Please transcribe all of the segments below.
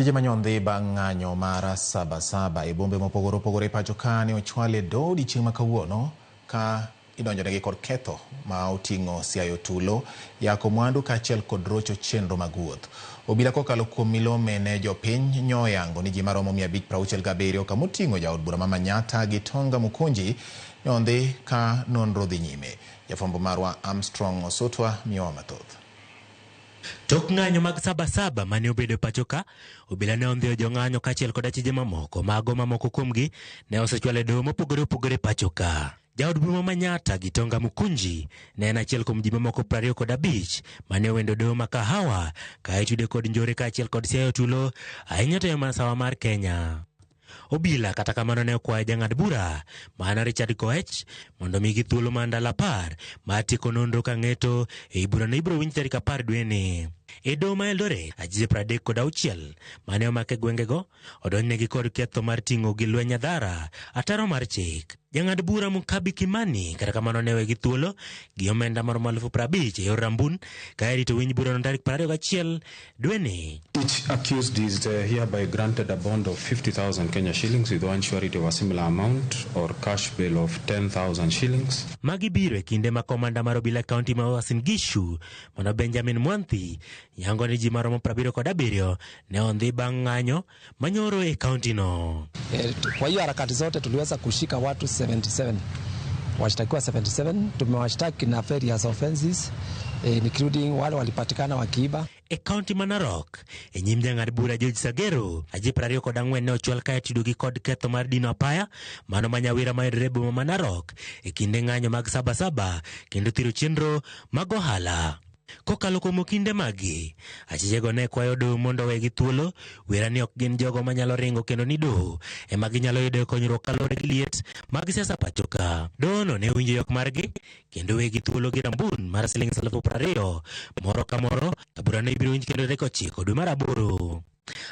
Tije manyondhi bang' ng'anyo mar Sabasaba e bombe mopogore opogore e pacho ka ne ochwal e doho odiechieng' ma kawuono ka idonjonegi kod ketho ma oting'o siayo tulo, yako mwandu kaachiel kod rocho chenro mag wuoth. Obila kokalo kuom milome ne jopiny nyo oyango ni ji maromo 567 kamoting'o jaod bura ma Manyatta gi Tonga Mukunji nyondhi ka nonro dhi nyime. Jafwambo marwa Armstrong Osutwa miyowa mathoth. Tok ng'anyo mag Sabasaba mane obedo e pacho ka, obila ne ondhiyo jong'anyo kaachiel kod achije mamoko. Mago mamoko kuomgi ne osechwal e doho mopogore opogore e pacho ka. Jaod bura ma Manyatta Gitonga Mukunji ne en achiel kuom ji mamoko 25 mane owendo doho ma Kahawa ka itude kod njore kaachiel kod siayo tulo ahinya to e masawa mar Kenya. Obila kata kamano ne okwayo jang'ad bura mana Richard Koech mondo omigi thuolo mar ndalo 10 mar tieko nonro ka ng'eto ei burano ibiro winj tarik 10 dweni. E doho ma Eldoret, achije 36 mane omak e gwengego odonjnegi kod ketho mar ting'o gi lweny adhara ataro mar chik. Jang'ad bura Mukabi Kimani kata kamano ne owegi thuolo gi omenda maromo 50,000 e yor rambun ka irito winj burano tarik 21 dweni. Each accused is hereby granted a bond of 50,000 Kenya shillings with one surety of a similar amount or cash bail of 10,000 shillings. Magi biro e kinde ma komanda mar obila e kaunti ma Uasin Gishu mano Benjamin Mwanthi yango ni ji maromo 77 ne ondhi bang' ng'anyo manyoro e kaunti no. Kwa hiyo harakati zote tuliweza kushika watu 77, washtakiwa 77 tumewashtaki na various offenses including wale walipatikana wakiiba. E kaunti ma Narok, e nyim jang'ad bura George Sagero, aji 24 ne ochwal ka itudogi kod ketho mar dino apaya mano ma Nyawira mayudore e boma ma Narok e kinde ng'anyo mag Sabasaba kendo thiro chenro mag ohala. Kokalo kuom okinde magi, achijego ne kwayo doho mondo owegi thuolo, wera ni ok gin jogo manyalo ringo kendo ni doho ema ginyalo yudoe konyruok kaluwore gi liet mag siasa pacho ka. Dohono ne owinjo ywak margi kendo wegi thuolo gi rambun mar siling 20,000 moro ka moro ka burano ibiro winj kendo tarik 9 dwe mar 8.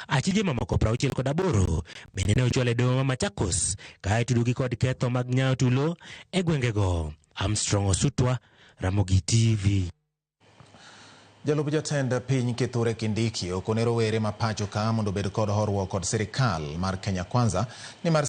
Achije mamoko 68 bende ne ochwal e doho ma Machakos ka itudogi kod ketho mag nyayo tulo e gwengego. Armstrong Osutwa, Ramogi TV. Jalup jatend piny Kithure Kindiki okone rowere ma pacho ka mondo obed kod horuok kod sirikal mar Kenya Kwanza nimar